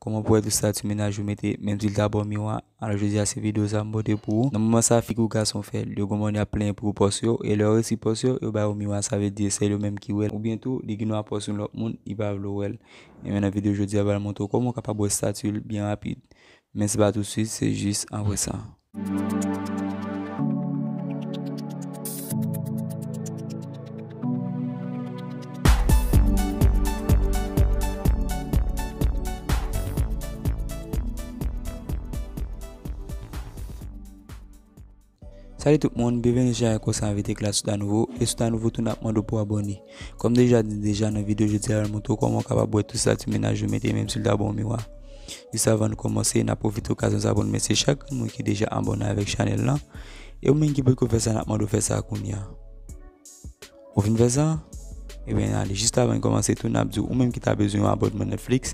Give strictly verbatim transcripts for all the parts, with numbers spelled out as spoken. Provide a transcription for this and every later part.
Kòman pou wè tout stati mennaj ou mete, menm si l ta bò miwa? Alò, jodi a, se videyo sa m pote pou ou. Nan moman sa, fi kou gason fè, yo gon moun y ap plenyen pou pòs yo, e lè yo resi pòs yo, yo ba yo miwa, sa vle di se yo menm ki wè l. Oubyen tou, li gen dwa pòs yon lòt moun, li pa vle w wè l. E men nan videyo jodi a, m pral montre w kòman w kapab wè stati l byen rapid. Men se pa tousuit, se jis apre sa. Salut tout moun, byenveni sou chanèl Konsa Envite Klas. Si w ta nouvo, e si w ta nouvo tou, n ap mande w pou w abòne. Kòm deja di deja nan videyo jodi a, m montre w kòman w kapab wè tout stati mennaj ou mete, menm si l ta bò miwa. Jis avan n kòmanse, n ap pwofite okazyon sa pou n remèsye chak moun ki deja abòne avèk chanèl lan. E ou menm ki potko fè sa, n ap mande w fè sa kounye a. Ou fin fè sa? Ebyen, ale, jis avan n kòmanse tou, n ap di w, ou menm ki ta bezwen yon abònman Netflix,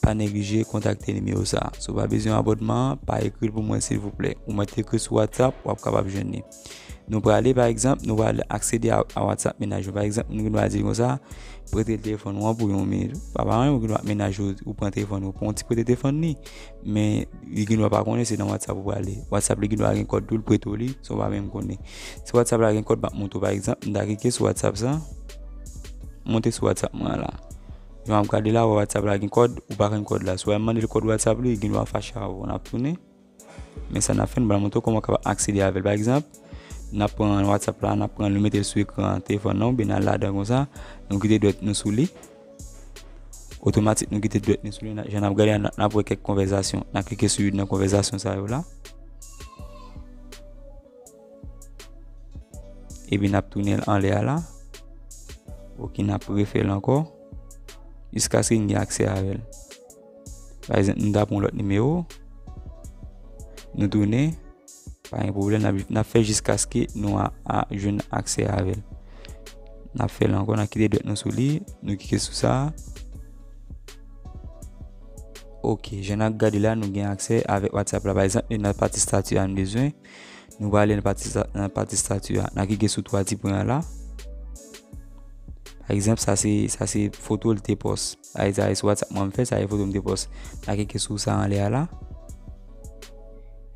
pa neglije kontakte nimewo sa a. Si w pa bezwen abònman an, pa ekri l pou mwen, silvouplè. Ou mèt ekri sou WhatsApp, w ap kapab jwenn li. Nou prale, pa egzanp, nou prale aksede a, a WhatsApp mennaj ou. Pa egzanp, nou gen dwa di l konsa, prete l telefòn ou an pou yon minit. Pa, pa anyen, ou gen dwa mennaj ou, ou pran telefòn ou, pran yon ti prete telefòn li. Men, li gen dwa pa konnen se nan WhatsApp ou prale. WhatsApp li gen dwa gen kòd tou, l prete w li, san w pa menm konnen. Si WhatsApp la gen kòd, m ap montre w, pa egzanp, m ta klike sou WhatsApp sa. Monte sou WhatsApp mwen an la. Jan w ap gade la, w wè WhatsApp la gen kòd, ou pa konn kòd la. Si w al mande l kòd WhatsApp li, li gen dwa fache avè w. N ap tounen. Men sa n ap fè, nou pral montre w kòman w kapab aksede avè l. Pa egzanp, n ap pran WhatsApp la, n ap pran l, nou mete l sou ekran telefòn nan, oubyen n al ladan konsa, nou kite dwèt nou sou li. Otomatik, nou kite dwèt nou sou li, n a, jan n ap gade a, n a, n ap wè kèk konvèsasyon. N a klike sou youn nan konvèsasyon sa yo la. Epi n ap tounen l anlè a la. Ok, n ap refè l ankò. Jiskaske n gen aksè avè l. Pa egzanp, nou ta pran lòt nimewo. Nou tounen. Pa gen pwoblèm, n ap, n ap fè jiskaske nou a, a jwenn aksè avè l. N ap fè l ankò, n ap kite dwèt nou sou li, nou klike sou sa. Ok, jan n ap gade la, nou gen aksè avèk WhatsApp la. Pa egzanp, nan pati stati a n bezwen, nou prale nan pati sta-, nan pati stati a. N a klike sou twa ti pwen an la. Pa egzanp, sa se, sa se foto l te pòs. Sa e, sa e sou WhatsApp mwen m fè, sa e foto m te pòs. N a klike sou sa anlè a la.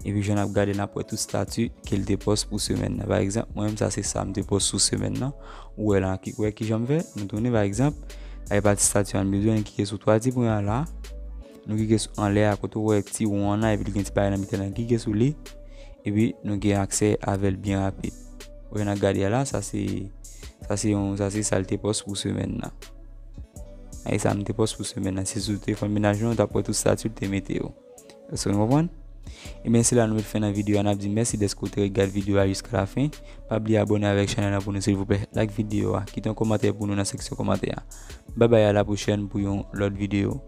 Epi jan n ap gade, n ap wè tout stati ke l te pòs pou semèn nan. Pa egzanp, mwen menm, sa se sa m te pòs sou semèn nan. Ou wè la, ki, wè ki jan m fè? Nou tounen, pa egzanp, sa e pati stati a n bezwen, n klike sou twa ti pwen an la. Nou klike sou anlè a, kote w wè ti won an nan, epi l gen ti bagay nan mitan nan, klike sou li. Epi nou gen aksè avè l byen rapid. Ou jan n ap gade a la, sa se, sa se yon, sa se sa l te pòs pou semèn nan. Sa e sa m te pòs pou semèn nan. Si sou telefòn mennaj ou an, w t ap wè tout stati l te mete yo. Èske nou konprann? Ebyen, se la nou met fen nan videyo a. N ap di mèsi dèske w te ret gade videyo a jiska lafen. Pa bliye abòne avèk chanèl la pou nou, silvouplè. Like videyo a. Kite yon kòmantè pou nou nan seksyon kòmantè a. Babay, a la pwochèn pou yon lòt videyo.